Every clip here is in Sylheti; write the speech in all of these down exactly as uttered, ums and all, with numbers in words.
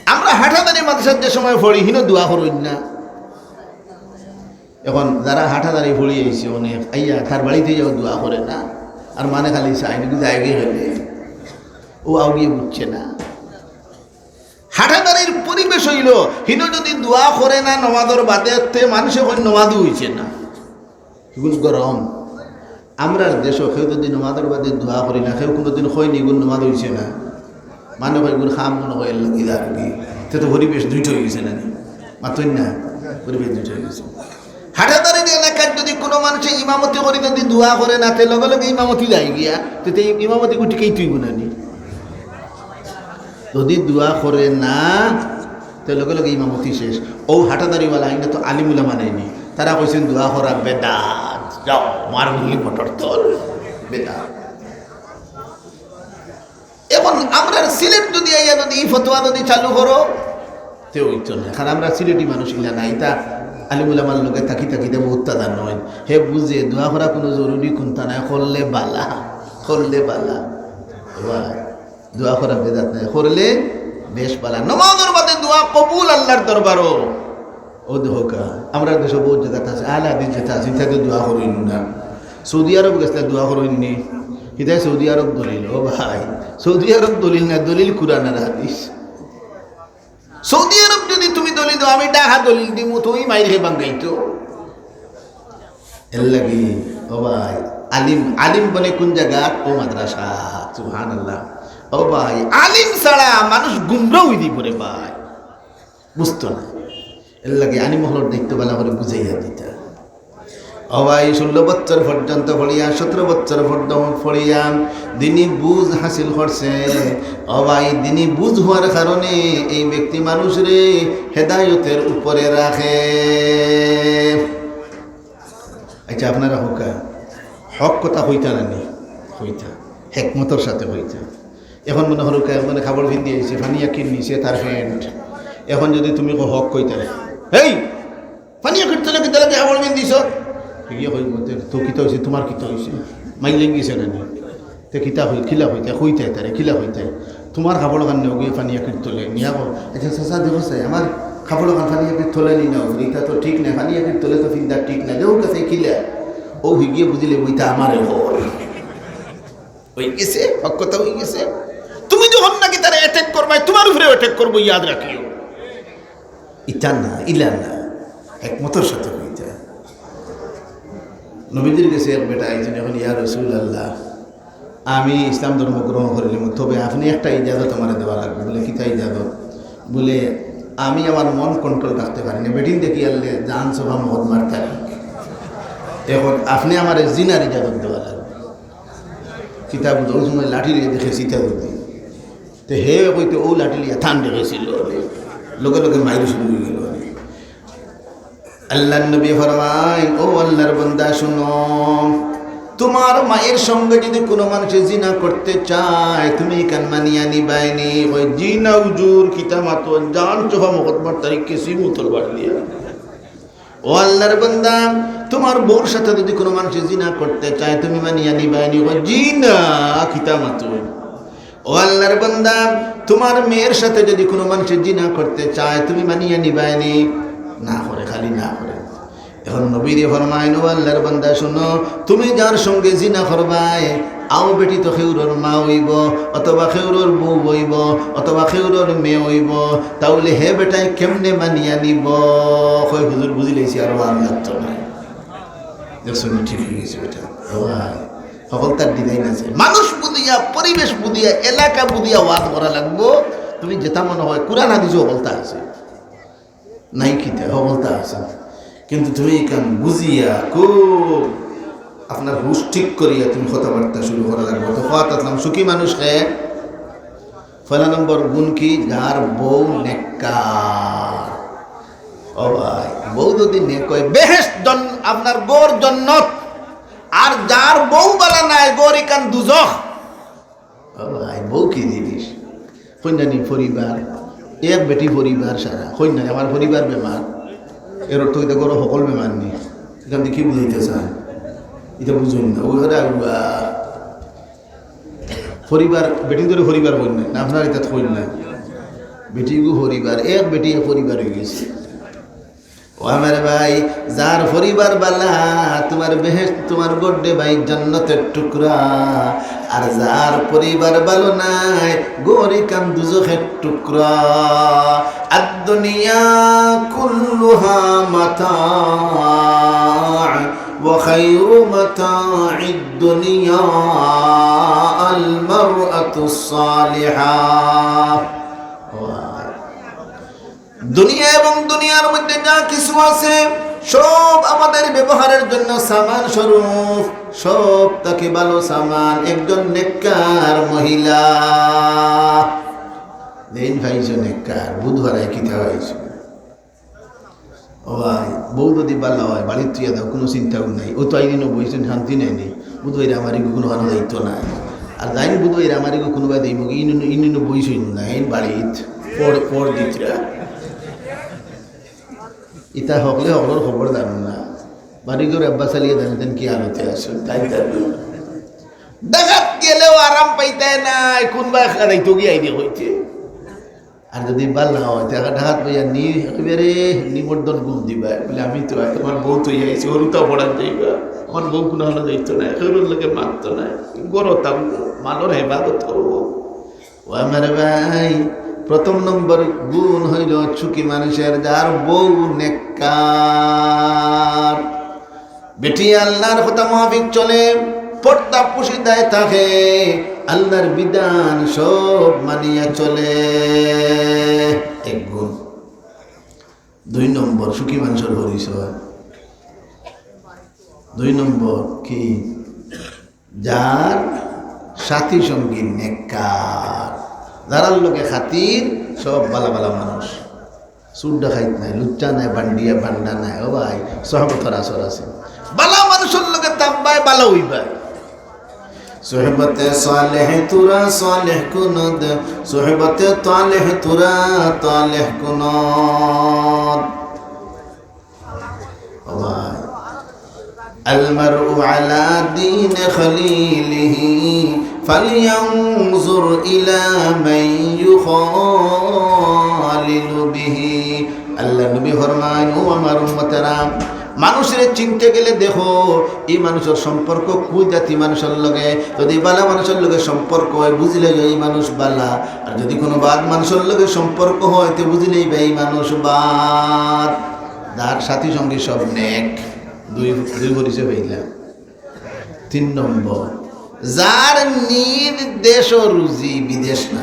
আমরা হাটাদারি মাদ্রাসাত যে সময় পড়ি, হিনো দোয়া করইন না। এখন যারা হাটাদারি পড়ি আইছে অনেক, আইয়া তার বাড়িত যাও দোয়া করে না, আর মানে খালি চাই নাকি যায়গি হইলে, ও আউগিয়ে বুঝছে না। হাটাদারির পরিবেশ অইলো, হিনো যদি দোয়া করে না নমাজর বাদে, তে মানষে কইন নমাজও অইছে না। ইগুন গরম। আমরার দেশো কেউ যদি নমাজর বাদে দোয়া করি না, কেউ কুনুদিন কইনি ইগুন নমাজ অইছে না। মানে কয় ইগুন কাম মনে কয় এর লাগি যার কি। তে তো পরিবেশ দুইটা অইগেছে না নি? মাতইন না? পরিবেশ দুইটা অইগেছে। হাটাদারির এলাকার যদি কুনু মানষে ইমামতি করি যদি দোয়া করে না, তে লগে লগে ইমামতি যায়গিয়া, তে, তে ইমামতি গুটি কেই তুই গুনানি। যদি দোয়া করে না, তে লগে লগে ইমামতি শেষ। ও হাটাদারিওয়ালা, ইনো তো আলিম উলামা নাইনি। তারা কইছেন দোয়া করা বেদাত। যাও, মার গুলি মোটর তোল, বেদাত। এখন আমরার সিলেট যদি আইয়া যদি এই ফতোয়া যদি চালু করো, তে অইতো না। কারণ আমরা সিলেটি মানুষ ইলা না, ইতা আলিম উলামার লগে থাকি থাকি তে বহুত তাজা নয়। হে বুঝে দোয়া করা কুনু জরুরি কুনতা নাই, করলে বালা, করলে বালা। ভাই, দোয়া করা বেদাত নাই, করলে বেশ বালা। নমাজর বাদে দোয়া কবুল আল্লাহর দরবারো। ও দেখো কা, আমরার দেশো বহুত জাগাত আছে, আহলে হাদিস যেতা আছে, ইতা তো দোয়া করইন না। সৌদি আরব গেছলে দোয়া করইন নি, ইতায় সৌদি আরব দলিল। ও ভাই, সৌদি আরব দলিল না, দলিল কুরআন আর হাদিস। সৌদি আরব যদি তুমি দলিল দেও, আমি ঢাকা দলিল দিমু, তুমি মাইর হে বাঙ্গাইতো। এর লাগি, ও ভাই, আলিম, আলিম বনে কুন জাগাত? ও মাদ্রাসা। সুবহানাল্লাহ। ও ভাই, আলিম ছাড়া মানুষ গুমরা অই দিব রে ভাই, বুঝতো না। এর লাগি আলিম অকলর দায়িত্ব বালা করি বুঝাইয়া দিতা। ও ভাই, ষোলো বছর পর্যন্ত পড়িয়া, সতেরো বছর পর্যন্ত পড়িয়া দিনি বুঝ হাসিল করছে। ও ভাই, দিনি বুঝ হওয়ার কারণে এই ব্যক্তি মানুষরে হেদায়তের উপরে রাখে। আচ্ছা, আপনারা কউক্কা, হক কথা কইতা না নি? কইতা, হেকমতর সাথে কইতা। এখন মনে করউক্কা, একজনে কাপড় পিন্দি আইছে, ফানিয়া কিন নিছে তার প্যান্ট। এখন যদি তুমি কও হক কইতা, "এই, ফানিয়া কিন তলে কিতা লাগি কাপড় পিন্দিছ?" হিগিয়ে কইবো, "তে তো কিতা অইছে, তুমার কিতা অইছে? মাইর লাগি গেছে না নি?" তে কিতা কই, কিলা কইতায়, কইতায় তারে, কিলা কইতায়? তুমার কাপড় খান নেও গিয়া ফানিয়া কিন তলে, নিয়া কও, "আচ্ছা চাচা, দেখো চাই, আমার কাপড় খান ফানিয়া কিন তলে নি নাও, ইটা তো ঠিক নায়, ফানিয়া কিন তলে তো পিন্দা ঠিক নায়, দেখো কাছে কিলা।" ও হিগিয়ে বুঝিলে, "ওইটা আমারে কর।" অই গেছে, হক কথা অই গেছে। তুমি যখন নাকি তারে attack করবায়, তুমার উপরেও attack করবো, ইয়াদ রাখিও। ইটা না, ইলা না, হেকমতর সাথে কইতা। নবীজির গেছে এক বেটা আইছইন, এখন, "ইয়া রাসূলুল্লাহ, আমি ইসলাম ধর্ম গ্রহণ করিলিমু, তবে আপনে একটা ইজাজত আমারে দেওয়া লাগবো।" বলে, "কিতা ইজাজত?" বলে, "আমি আমার মন control রাখতে পারি না, বেটিন দেখি আনলে জান সভা মহৎ মারতারি। এখন আপনে আমারে জিনার ইজাজত দেওয়া লাগবো।" কিতা বুঝো, ওই সময় লাঠি লইয়া দেখে সীতা যদি। তে হে কইতে ও লাঠি লইয়া থান দেখেছিল, লগে লগে মাইর শুরু অই গেল। আল্লাহর নবী ফরমাইন, "ও আল্লাহর বান্দা, শুনো, তুমার মায়ের সঙ্গে যদি কুনু মানষে জিনা করতে চায়, তুমি ইখান মানিয়া নিবায়নি?" কয়, "জি না হুজুর, কিতা মাতো, জান সভা মহৎ মারতারি, কেসি মুতল বাড় দিয়া।" ও আল্লাহর বান্দা, তুমার বউর সাথে যদি কুনু মানষে জিনা করতে চায়, তুমি মানিয়া নিবায়নি? কয়, "জি না, কিতা মাতো?" ও আল্লাহর বান্দা, তুমার মেয়ের সাথে যদি কুনু মানষে জিনা করতে চায়, তুমি মানিয়া নিবায়নি? না করে, খালি না করে। এখন নবীজি ফরমাইন, "ও আল্লাহর বান্দা, শুনো, তুমি যার সঙ্গে জিনা করবায়, আও বেটি তো খেউরর মা অইবো, অথবা খেউরর বউ অইবো, অথবা খেউরর মেয়ে অইবো, তাইলে হে বেটায় কেমনে মানিয়া নিবো?" কয়, "হুজুর, বুঝিলাইছি, আর ওয়াজ লাগতো না।" দেখছো নি, ঠিক অই গেছে বেটা। ওয়াজ, হকলতার design আছে। মানুষ বুঝিয়া, পরিবেশ বুঝিয়া, এলাকা বুঝিয়া ওয়াজ করা লাগবো। তুমি যেটা মনে হয়, কুরআন হাদিসও হকলতা আছে। নাই কিতা, হকলতা আছে। কিন্তু তুমি ইখান বুঝিয়া খুব আপনার হুশ ঠিক করিয়া তুমি কথাবার্তা শুরু করা লাগবো। তো কথা আসলাম, সুখী মানুষ কে পয়লা নম্বর গুণ কি? যার বউ নেককার। ও ভাই, বউ যদি নেক হয়, বেহেশত জন-, আপনার ঘর জন্নত। আর যার বউ বালা নাই, ঘর ইখান দুজখ। ও ভাই, বউ কি জিনিস? কইন্যানি পরিবার, এক বেটি পরিবার সারা। কইন্যানি আমার পরিবার বেমার, এর অর্থ ইতা ঘরো হকল বেমার নি? ইখান থাকি কি বুঝাইতে চায়? ইতা বুঝইন না। ওই ঘরে আগুয়া। পরিবার, বেটিন্তরে পরিবার কইন না, না আপনার ইতাত কইন না। বেটিগু পরিবার, এক বেটি এক পরিবার অইগেছে। ও আমার ভাই, যার পরিবার বালা, তুমার বেহেশত, তুমার ঘর রে ভাই জান্নাতর টুকরা। আর যার পরিবার বালা নায়, ঘর ইখান দুজখর টুকরা। الدنيا كلها متاع وخير متاع الدنيا المرأة الصالحة. দুনিয়া এবং দুনিয়ার মধ্যে যা কিছু আছে, সব আমাদের ব্যবহারের জন্য সামান স্বরূপ। সব থাকি ভালা সামান একজন নেককার মহিলা। দিন পাইছো নেককার, বুধবারে কিতা পাইছো? ও ভাই, বউ যদি বালা অয়, বাড়িত থুইয়া দেও, কুনু চিন্তাও নাই। ও তো আইনিনো বইছইন, শান্তি নাই নি। বুধবারে আমার ইগু কুনু কানো যাইতো নায়। আর যাইন বুধবারে আমার ইগু কুনুবায় দেইমু, ইনিনো, ইনিনো বইছইন না, এইন বাড়িত পড়, পড় দিতরা। ইতা হকলে হকলর খবর জানো না। বাড়ি ঘর আব্বা চালিয়ে জানতেন কি হালতে আছে, তাই জানো। ঢাকাত গেলেও আরাম পাইতায় নায়, কুনবায় খাড়াইতো গিয়া আইডি কইতে। আর যদি বালা অয়, তে ঢাকাত বইয়া নি, একেবারে নিমর্দন ঘুম দিবা। বলে, "আমি তো, আমার বউ তো ইয়া আইছে, ওরুতা পড়ান যাইবা। আমার বউ কুনু কানো যাইতো নায়, কেউর লগে মাততো নায়, ঘরো থাকবো, মালর হেফাজত করবো।" ও আমার ভাই, প্রথম নম্বর গুণ অইলো সুখী মানুষের, যার বউ নেককার। বেটি আল্লাহর কথা মাফিক চলে, পর্দা পুশিদায় থাকে, আল্লাহর বিধান সব মানিয়া চলে। এক গুণ। দুই নম্বর, সুখী মানুষর পরিচয়। দুই নম্বর কি? যার সাথী সঙ্গী নেককার, যারার লগে খাতির সব বালা বালা মানুষ। চুর ডাকাইত নাই, লুচ্চা নাই, বান্ডিয়া বান্ডা নাই। ও ভাই, সহবতর আসর আছে। বালা মানুষর লগে থাকবায়, বালা অইবায়। সোহবতে সালেহ তুরা সালেহ কুনুদ, সোহবতে তালেহ তুরা তালেহ কুনুদ। ও ভাই, المرء على دين خليله فلينظر إلى من يخالل به। আল্লাহর নবী ফরমাইন, ও আমার উম্মতেরা, মানুষরে চিনতে গেলে দেখো, ই মানুষর সম্পর্ক কুন জাতি মানুষর লগে। যদি বালা মানুষর লগে সম্পর্ক অয়, বুঝিলাইবা ই মানুষ বালা। আর যদি কুনু বাদ মানুষর লগে সম্পর্ক অয়, তে বুঝিলাইবা ই মানুষ বাদ। যার সাথী সঙ্গী সব নেক। দুই, দুই পরিচয় পাইলা। তিন নম্বর, যার নিজ দেশো রুজি, বিদেশ না।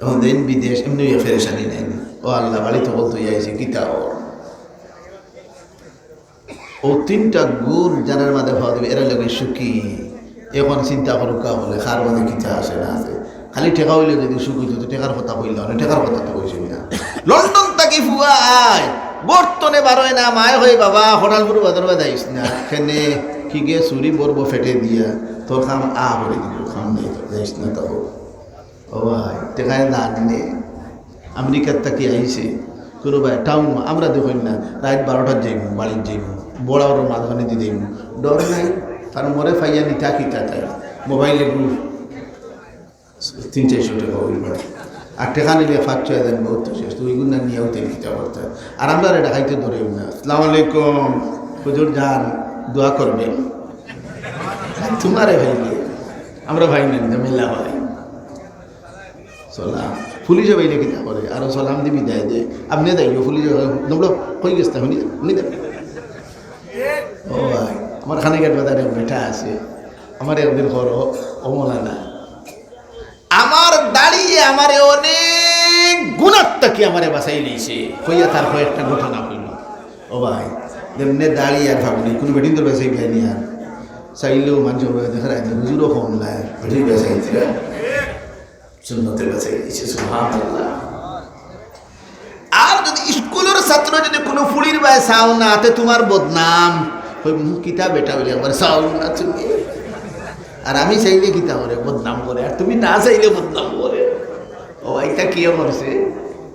অখন দেইন বিদেশ, এমনে অইয়া পেরেশানি নাই নি? ও আল্লাহ, বাড়িত হকল থুইয়া আইছি, কিতা অর? অউ তিনটা গুণ যারার মাঝে পাওয়া যাইবো, এরা লগে সুখী। অখন চিন্তা করউক্কা অকলে, কার মাঝে কিতা আছে না আছে। খালি টেকা অইলে যদি সুখ অইতো, তে টেকার কথা কইলা অনে, টেকার কথা তো কইছইন না। লন্ডন থাকি ফুয়া আয়, ঘর তনে বারয় না, মায়ে কয়, "বাবা, হরালপুর বাজারো যাইস না।" কেনে? কিগে? চুরি বরবো পেটে দিয়া, তোর কাম আ করি দিবো, কাম নাই তোর, যাইস না তো। ও ভাই, টেকায় না আনলে। আমেরিকাত থাকি আইছে, কুনুবায় টাউন, আমরা দেখইন না, রাইত বারোটাত যাইমু, বাড়িত যাইমু, বড়াওর মাঝখানেদি যাইমু, ডর নাই, কারণ মোরে পাইয়া নিতা কিতা তাই, মোবাইলে গ্রুপ, তিন চাইরশো টেকা অইবো, আর টেকা নিলে পাঁচ ছয় হাজার বহুত তো শেষ, তো অইগুন না নিয়াও তেন কিতা করতা। আর আমরারে ডাকাইতে ধরেও না, "আসসালামু আলাইকুম, হুজুর যান, দোয়া করবেন।" তুমারে পাইলে, আমরা পাই না, ঝামেলা অয়। সালাম। পুলিশে পাইলে কিতা করে? আরো সালাম দি বিদায় দে। আপনে যাইও, পুলিশে কয়, "নম্বর কই গেছতা? হুনি, হুনি দে।" ও ভাই, আমার খানিঘাট বাজারে এক বেটা আছে। আমারে একদিন কয়, "ও মৌলানা, আমার দাড়িয়ে আমারে অনেক গুনার থাকি আমারে বাঁচাইলাইছে।" কইয়া তার কয়েকটা ঘটনা কইল। ও ভাই, যেমনে দাড়ি আর পাগড়ি, কুনু বেটিন্তর বাঁচাইবায় নি আর। চাইলেও মানুষ দেখা যায়, হুজুরও কম নাই, বেটিন্তর বাঁচাইছে। সুন্নতে বাঁচাইলাইছে, সুবহানাল্লাহ। আর যদি স্কুলর ছাত্র যদি কুনু ফুড়ির বায় চাও না, তে তুমার বদনাম। কইবো, "মুখ কিতা বেটা অইলে একবার চাও না তুমি।" আর আমি চাইলে কিতা করে? বদনাম করে। আর তুমি না চাইলে বদনাম করে। ও, ইটা কিয়ে করছে?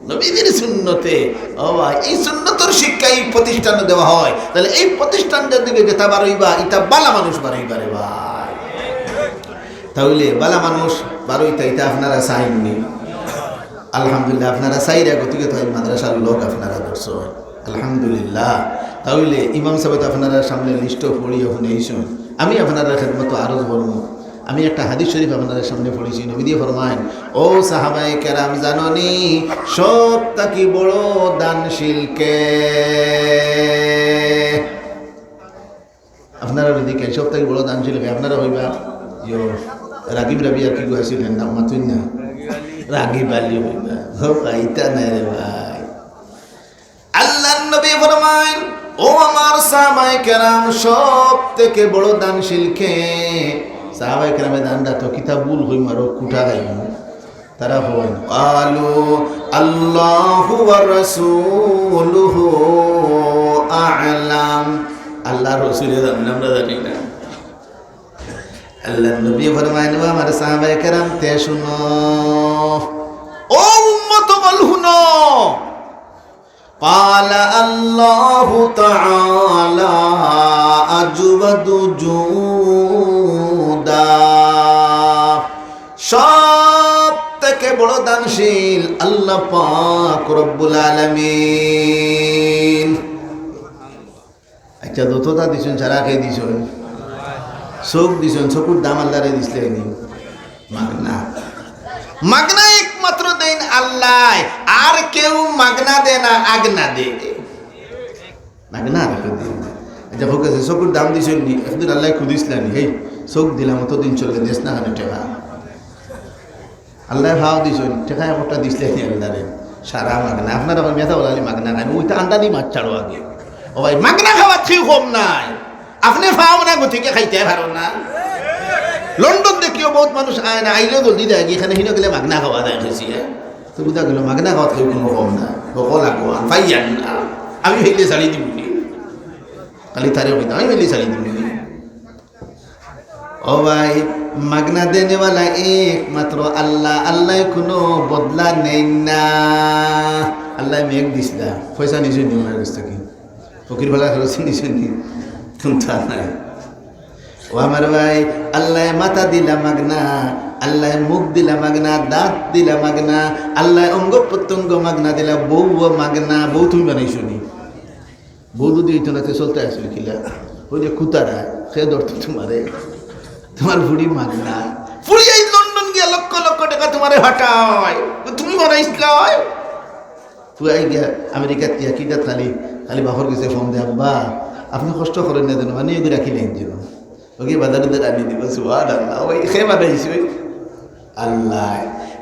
নবীজির সুন্নতে। ও ভাই, এই সুন্নতর শিক্ষা এই প্রতিষ্ঠানো দেওয়া অয়, তাইলে এই প্রতিষ্ঠান যদি যেতা বারইবা, ইতা বালা মানুষ বারইবা রে ভাই। তাইলে বালা মানুষ বারোইতা, ইতা আপনারা চাইননি? আলহামদুলিল্লাহ, আপনারা চাইরা, গতিকে তো এই মাদ্রাসার লোক আপনারা ধরছইন। আলহামদুলিল্লাহ। তাইলে ইমাম সাহেব তো আপনারার সামনে লিস্ট পড়িয়া হুনাইছইন। আমি আপনারার খেদমতো আরজ করমু, আমি একটা হাদিস শরীফ আপনারার সামনে পড়ছি। নবীজি ফরমাইন, "ও সাহাবায়ে কেরাম, জাননি সব থাকি বড় দানশীল কে?" আপনারা যদি কইন সব থাকি বড় দানশীল কে, আপনারা কইবা, ইয়ো, রাগিব রাবি আর কিগু আছিল, নাম মাতইন না? রাগিব আলী কইবা। ও ভাই, ইতা নায় রে ভাই। আল্লাহর নবী ফরমাইন, "ও আমার সাহাবায়ে কেরাম, সব থাকি বড় দানশীল কে?" সাহাবায়ে কেরামে দান দাত কিতা ভুল কইমু আর কুটা খাইমু। তারা কইন, "ক্বালু আল্লাহু ওয়া রাসূলুহু আ'লাম।" আল্লাহর রসুলে জানইন, আমরা জানি না। আল্লাহর নবী ফরমাইন, "ও আমার সাহাবায়ে কেরাম, তে হুনো, ও উম্মত অকল হুনো।" قال الله تعالى أجود جودا। সব থাকি বড় দানশীল আল্লাহ পাক রব্বুল আলামিন। আচ্ছা, যততা দিছইন, সারা কে দিছইন? চউখ দিছইন, চকুর দাম আল্লাহরে দিছলায়নি? মাগনা। মাগনা একমাত্র দেইন আল্লায়, আর কেউ মাগনা দে না, আগনা দে। মাগনা আর কেউ দেইন না। আচ্ছা, কউক্কা, চকুর দাম দিছইননি, একদিন আল্লায় খুজিছলায়নি, "হেই, চউখ দিলাম, অতদিন চলে, দেছ না কেনে টেকা?" আল্লায় পাও দিছইন, টেকা একটা দিছলায়নি আল্লাহরে, সারা মাগনা। আপনারা কইন, "মিয়া তো বলালি মাগনা খাইন, ওইটা আন্দাজি মাছ ছাড়ো আগে।" ও ভাই, মাগনা খাওয়াত কেউ কম নায়। আপনে পাও না, গতিকে খাইতে পারো না। লন্ডন দেখিও বউত মানুষ আয় না, আইলেও জলদি দেয়, এখানে হিনো গেলে মাগনা খাওয়া যায় বেশি, হ্যাঁ? তো বুঝা গেল, মাগনা খাওয়াত কেউ কুনু কম নায়। বকল আগুয়ান, পাইয়ার না। আমি পাইলে ছাড়ি দিমুনি। খালি তারে কইতাম, আমি পাইলে ছাড়ি দিমুনি। ও ভাই, মাগনা দেনেওয়ালা একমাত্র আল্লাহ। আল্লায় কুনু বদলা নেইন না। আল্লায় মেঘ দিছলা, পয়সা নিছইননি ওনার কাছ থাকি? ফকির বেলা খরচ নিছইননি? কুন্তা নাই। ও আমার ভাই, আল্লায় মাথা দিলা মাগনা, আল্লায় মুখ দিলা মাগনা, দাঁত দিলা মাগনা, আল্লায় অঙ্গ প্রত্যঙ্গ মাগনা দিলা, বউও মাগনা। বউ তুমি বানাইছনি? বউ যদি অইতো না, তে চলতে আছিল কিলা? ওই যে কুতারা, সে ধরতো তোমারে। তোমার ফুড়ি মাগনা। ফুড়ি এই লন্ডন গিয়া লক্ষ লক্ষ টেকা তোমারে ফাটায়। তুমি বানাইছলায়? ফুয়াই গিয়া আমেরিকাত গিয়া কিতা খালি, খালি বাপর গেছে ফোন দে, "আব্বা, আপনে কষ্ট করইন না যেন, মানে এগুলো রাখিলেন যেন।" ওকে বাজারে দিয়ে আনি দিব, সুবহানাল্লাহ। ওই সে বানাইছে, ওই আল্লাহ।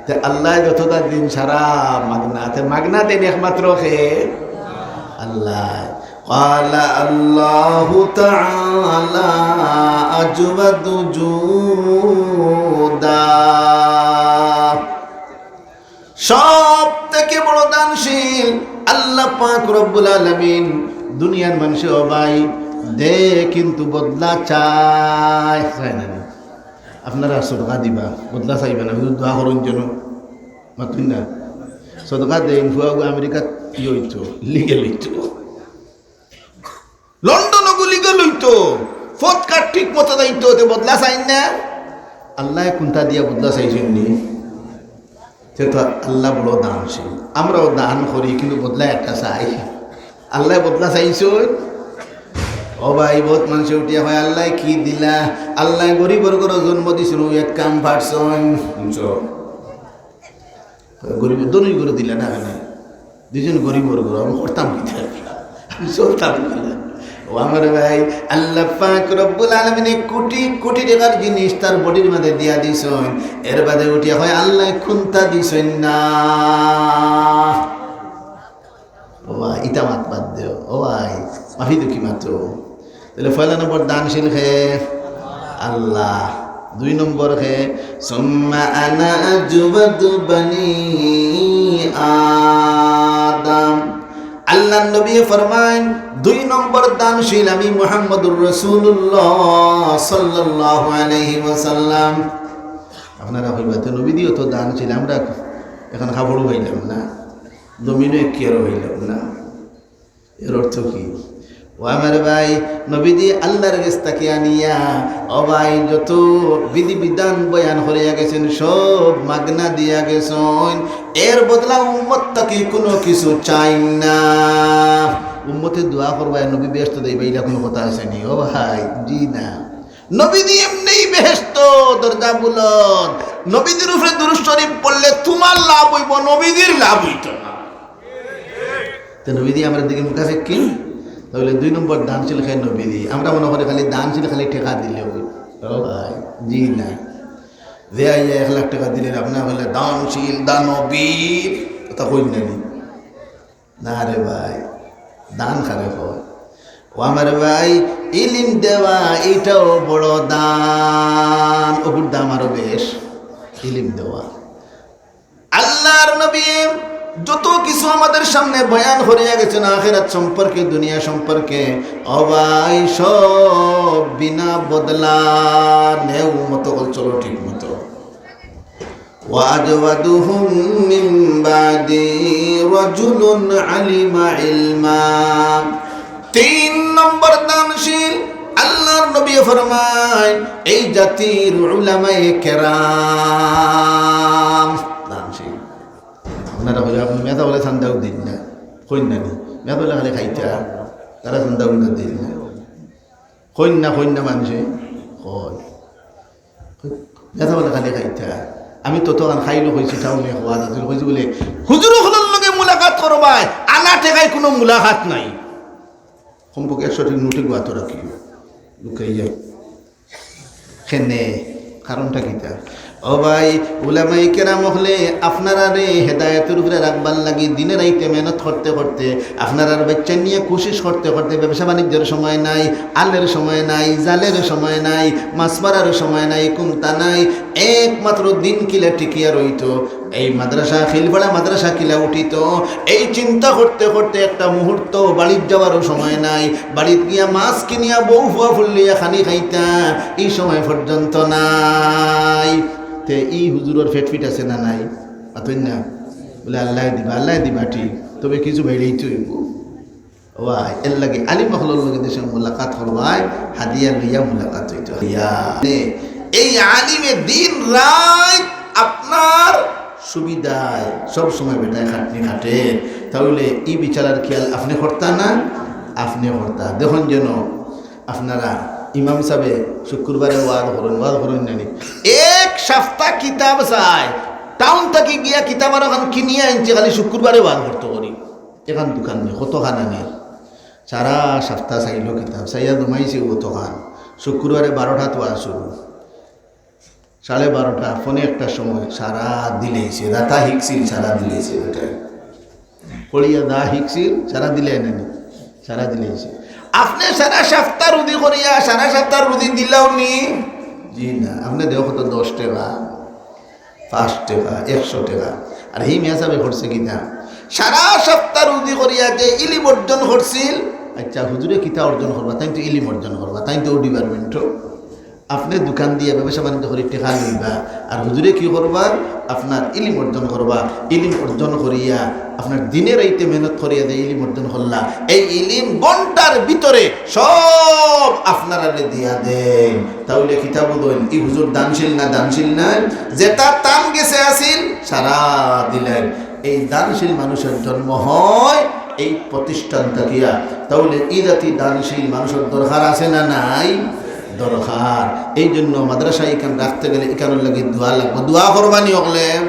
তে আল্লাহ যতটা দিন সারা মাগনা, তে মাগনা দেন একমাত্র কে? আল্লাহ। قال الله تعالى أجود جودا। সব থাকি বড় দানশীল আল্লাহ পাক রব্বুল আলামিন। দুনিয়ার মানষে, ও ভাই, দে কিন্তু বদলা চায়, চায় না নি? আপনারা সদকা দিবা, বদলা চাইবা না, হুজুর দোয়া করইন যেন, মাতইন না। সদকা দেইন, ফুয়াগু আমেরিকাত ইয়ে অইতো, লিগেল অইতো। লন্ডন গুলি গেলই তো, পথ কাট ঠিক মতো যাইতো, তে বদলা চাইন না? আল্লায় কুন্তা দিয়া বদলা চাইছইননি? তে তো আল্লাহ বড় দানশীল। আমরাও দান করি, কিন্তু বদলা একটা চাই। আল্লায় বদলা চাইছইন? ও ভাই, বউত মানষে উঠিয়া কয়, "আল্লায় কি দিলা? আল্লায় গরিবর ঘরো জন্ম দিছইন, অউ এক কাম পারছইন।" বুঝছো? গরিব, ধনী করে দিলা না কেনে? দুইজন গরিবর ঘরো, আমি করতাম কিতা? আমি চলতাম কিলা? ও আমার ভাই, আল্লাহ পাক রব্বুল আলামিনে কোটি কোটি টেকার জিনিস তার বডির মাঝে দিয়া দিছইন, এর বাদে উঠিয়া কয়, "আল্লায় কুন্তা দিছইন না।" ও ভাই, ইতা মাত বাদ দেও। ও ভাই, মাফি দুঃখী মাত্র। তাইলে পয়লা নম্বর দানশীল কে? আল্লাহ। দুই নম্বর কে? ثم أنا أجود بني آدم। আল্লাহর নবী ফরমাইন, দুই নম্বর দানশীল আমি মুহাম্মদুর রাসূলুল্লাহ সাল্লাল্লাহু আলাইহি ওয়াসাল্লাম। আপনারা কইবা, "তে নবীজিও তো দানশীল, আমরা এখন কাপড়ও পাইলাম না, জমিনও এখতিয়ারও পাইলাম না।" এর অর্থ কি? ও আমার ভাই, নবীজি আল্লাহর গেছ থাকি আনিয়া, ও ভাই, যত বিধিবিধান বয়ান করিয়া গেছইন, সব মাগনা দিয়া গেছইন। এর বদলা উম্মত থাকি কুনু কিছু চাইন না। উম্মতে দোয়া করবা, নবী বেহেস্ত যাইবা, ইলা কুনু কথা আছে নি? ও ভাই, জি না। নবীজি এমনেউ বেহেস্ত, দরজা বুলন্দ। নবীজির উপরে দুরূদ শরীফ পড়লে তুমার লাভ অইবো, নবীজির লাভ অইতো না। তে নবীজি আমরার দিকে মুখাপেক্ষী, তাইলে দুই নম্বর দানশীল কে নবীজি। আমরা মনে করি খালি দানশীল খালি টেকা দিলে অয়। ও ভাই, জি না। যে আইয়া এক লাখ টেকা দিলে, আপনে কইলে দানশীল, দানবীর, কথা কইন না নি? না রে ভাই, দান কারে কয়? ও আমার ভাই, ইলিম দেওয়া, ইটাও বড় দান, অগুর দাম আরো বেশ, ইলিম দেওয়া। আল্লাহর নবী যত কিছু আমাদের সামনে বয়ান করিয়া গেছইন আখিরাত সম্পর্কে, দুনিয়া সম্পর্কে, ও ভাই, সব বিনা বদলা নেও মতো, চলো ঠিক মতো। وأجودهم من بعدي رجل علم علما। তিন নম্বর দানশীল, আল্লাহর নবী ফরমায়, এই জাতির উলামায়ে কেরাম দানশীল। আপনারা কইবা, আপনে মেধা অকলে চান্দাও দিন না, কইন না নি? মেধা অকলে খালি খাইতা, তারা চান্দাও দিন না। কইন না, কইন না মানষে? কয়। মেধা অকলে খালি খাইতা। আমি ততখান খাইলো কইছি, টাউনে খোয়া যাচ্ছে, কইছি বলে, হুজুর অকলর লগে মুলাকাত করবায়, আনা টেকায় কুনু মুলাকাত নাই। কমপক্ষে একশো টেকা নোটে গুয়াত রাখিও, লুকাইয়া। কেনে? কারণটা কিতা? ও ভাই, উলামায়ে কেরাম অকলে আপনারারে হেদায়েতর উপরে রাখবার লাগি দিনে রাইতে মেহনত করতে করতে, আপনারার বাচ্চা নিয়া কোশিশ করতে করতে, ব্যবসা বাণিজ্যর সময় নাই, আলের সময় নাই, জালের সময় নাই, মাছ মারার সময় নাই, কুন্তা নাই, একমাত্র দিন কিলা টিকিয়া রইতো। এই মাদ্রাসা, খিলপাড়া মাদ্রাসা কিলা উঠিতো, এই চিন্তা করতে করতে একটা মুহূর্ত বাড়িত যাওয়ারও সময় নাই। বাড়িত গিয়া মাছ কিনিয়া বউ ফুয়া ফুল্লিয়া খানি খাইতা, এই সময় পর্যন্ত নাই। তে ই হুজুরর পেট ফিট আছে না নাই? মাতইন না। বলে, "আল্লায় দিবা, আল্লায় দিবা ঠিক, তবে কিছু বাইরেই তো অইবো।" ওয়াই, এর লাগি আলিম অকলর লগে দেশে মুলাকাত করবায়, হাদিয়া লইয়া মুলাকাত অইতো। ইয়া, নে, এই আলিমে দিন রাইত আপনার সুবিধায় সব সময় বেটায় খাটনি খাটে, তাইলে ই বিচারার খিয়াল আপনে করতা না, আপনে করতা। দেখইন যেন আপনারা ইমাম সাবে শুক্রবারে ওয়াজ করইন, ওয়াজ করইন না নি? এক সাপ্তা কিতাব চায়, টাউন থাকি গিয়া কিতাব আরোখান কিনিয়া আনছে, খালি শুক্রবারে ওয়াজ করতো করি। এখান দোকান নেই, কতখান আনি? সারা সাপ্তা চাইলো কিতাব, চাইয়া জমাইছে অতখান। শুক্রবারে বারোটাত ওয়াজ শুরু, সাড়ে বারোটা, পৌনে একটার সময় সারা দিলাইছে, যেতা হিকছিল সারা দিলাইছে বেটায়। পড়িয়া যা হিকছিল সারা দিলাইছে না নি? সারা দিলাইছে। আপনে সারা সাপ্তা রুজি করিয়া, সারা সাপ্তা রুজি দিলাও নি? জি না, আপনে দেও কত? দশ টেকা, পাঁচ টেকা, একশো টেকা। আর হি মিয়া সাবে করছে কিতা? সারা সাপ্তা রুজি করিয়া যে ইলিম অর্জন করছিল, আচ্ছা, হুজুরে কিতা অর্জন করবা? তাইন তো ইলিম অর্জন করবা, তাইন তো ও ডিপার্টমেন্টও। আপনে দোকান দিয়া ব্যবসা বাণিজ্য করি টেকা লইবা, আর হুজুরে কি করবা? আপনার ইলিম অর্জন করবা। ইলিম অর্জন করিয়া, আপনার দিনে রাইতে মেহনত করিয়া যে ইলিম অর্জন করলা, এই ইলিম ঘন্টার ভিতরে সব আপনারারে দিয়া দেইন। তাইলে কিতা বুঝইন, ই হুজুর দানশীল না, দানশীল না? যেতা তান গেছে আছিল, সারা দিলাইন। এই দানশীল মানুষর জন্ম হয় এই প্রতিষ্ঠান থাকিয়া। তাইলে ই জাতি দানশীল মানুষর দরকার আছে না নাই? দরকার। এই জন্য মাদ্রাসা ইখান রাখতে গেলে ইখানর লাগি দোয়া লাগবো। দোয়া করবা নি অকলে?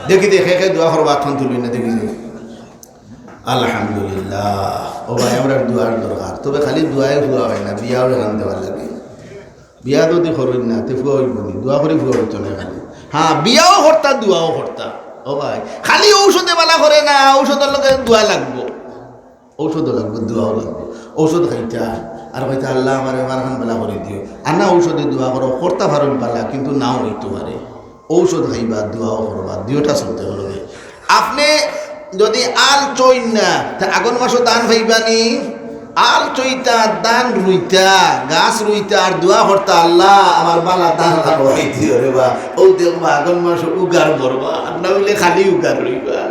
দেখি দেখি কে দোয়া করবা, আতখান তুলি না দেখি যে। আলহামদুলিল্লাহ। ও ভাই, আমরার দোয়ার দরকার। তবে খালি দোয়ায় ফুয়া অয় না, বিয়াও এখান দেওয়া লাগে। বিয়া যদি করইন না, তে ফুয়া অইবো নি? দোয়া করি ফুয়া অইতো না খালি। হ্যাঁ, বিয়াও করতা, দোয়াও করতা। ও ভাই, খালি ঔষধে বালা করে না, ঔষধর লগে দোয়া লাগবো। ঔষধও লাগবো, দোয়াও লাগবো। ঔষধ খাইতা, আর কইতা, "আল্লাহ, আমার বেমারখান বালা করি দিও।" আর না ঔষধে দোয়া করো, করতা পারইন বালা, কিন্তু নাও অইতো পারে। ঔষধ খাইবা, দোয়াও করবা, দুইটা চলতে অইবো। আপনে যদি আল চইন না, তে আগন মাসো ধান পাইবা নি? আল চইতা, ধান রুইতা, গাছ রুইতা, আর দোয়া করতা, "আল্লাহ, আমার বালা ধান লাগাই দিও রে বা।" ও দেখবা, আগন মাসো উগার ভরবা, আর না অইলে খালি উগার রইবা।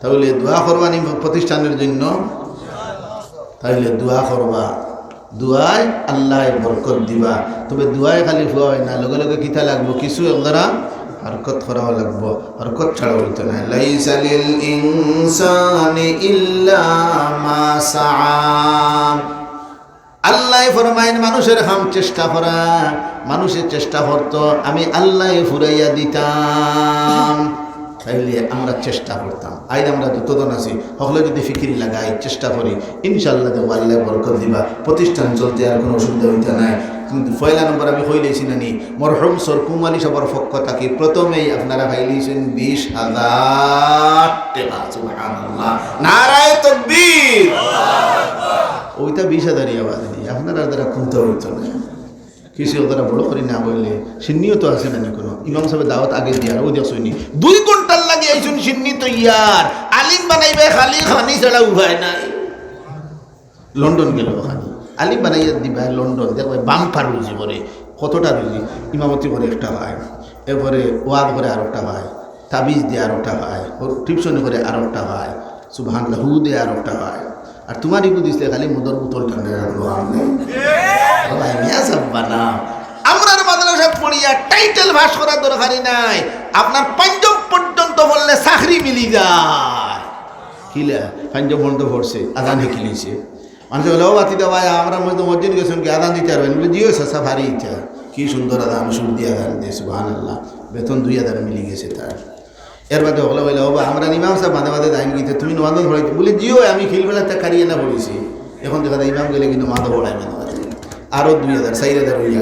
তাইলে দোয়া করবা নি প্রতিষ্ঠানের জন্য? তাইলে দোয়া করবা, দোয়ায় আল্লায় বরকত দিবা। তবে দোয়ায় খালি ফুয়া অয় না, লগে লগে কিতা লাগবো? কিছু একদারা হরকত করাও লাগবো, হরকত ছাড়া অইতো নায়। লাইসা লিল ইনসানি ইল্লা মা সাআ। আল্লায় ফরমাইন, মানুষের কাম চেষ্টা করা, মানুষে চেষ্টা করতো, আমি আল্লায় ফুরাইয়া দিতাম। তাইলে আমরা চেষ্টা করতাম। আইজ আমরা যতজন আছি, হকলে যদি ফিকির লাগাই, চেষ্টা করি, ইনশাআল্লাহ দেখবা আল্লায় বরকত দিবা। প্রতিষ্ঠান চলতে আর কোনো অসুবিধা অইতো নায়। কিন্তু পয়লা নম্বর আমি কইলাইছি না নি, মরহুম সরকুম আলী সাবর পক্ষ থাকি প্রথমেই আপনারা পাইলিছেন বিশ হাজার টেকা। সুবহানাল্লাহ। নারায়ে তাকবীর। অইটা বিশ হাজারই আওয়াজ নি, আপনারা দ্বারা কমতে অইতো না। কিছু একদারা বড় করি না বললে, সিন্নিও তো আছে না নি কোনো। ইমাম সাবে দাওয়াত আগে দিয়ার, অউ দেখছইন নি, দুই ঘন্টার লাগি আইছইন সিন্নি তৈয়ার। আলিম বানাইবা খালি খানি ছাড়া উপায় নাই। লন্ডন গেলে অখানো আলিম বানাইয়া দিবা, লন্ডন দেখবা বাম্পার রুজি করে, কতটা রুজি। ইমামতি করে একটা পায়, এরপরে ওয়াজ করে আর একটা পায়, তাবিজ দিয়া আর একটা পায়, টিউশনি করে আর একটা পায়, সুবহানাল্লাহ, হু দে আর একটা পায়। আর তুমার ইগু দিছে খালি মদর বোতল টানে রাখলো আপনি। ও ভাই, মিয়া সাব বানা। আমরার মাদ্রাসাত পড়িয়া টাইটেল পাস করার দরকারই নাই, আপনার পঞ্চম পর্যন্ত পড়লে চাকরি মিলি যায়। কিলা? পঞ্চম পর্যন্ত পড়ছে, আজান শিখিলিছে। মানুষে বলে, "ও বাতি দা ভাই, আমরা মসজিদ, মসজিদ গেছেন কি, আজান দিতে পারবেন?" বলে, "জি, ও চাচা, পারি ইটা।" কি সুন্দর আজান, সুর দিয়ে আজান দিয়ে, সুবহানাল্লাহ। বেতন দুই হাজার মিলি গেছে তার। এর বাদে হকলে বলে, "ও বা, আমরা ইমাম সাব মাঝে মাঝে যাইন কিন্তু তুমি নমাজ পড়াইতে।" বলে, "জি, ও আমি খিলবেলা তা কারিয়ে না পড়েছি।" এখন দেখা যায় ইমাম গেলে কিন্তু মাঝে পড়ায় মাঝে মাঝে। আরো দুই হাজার, চার হাজার হইয়া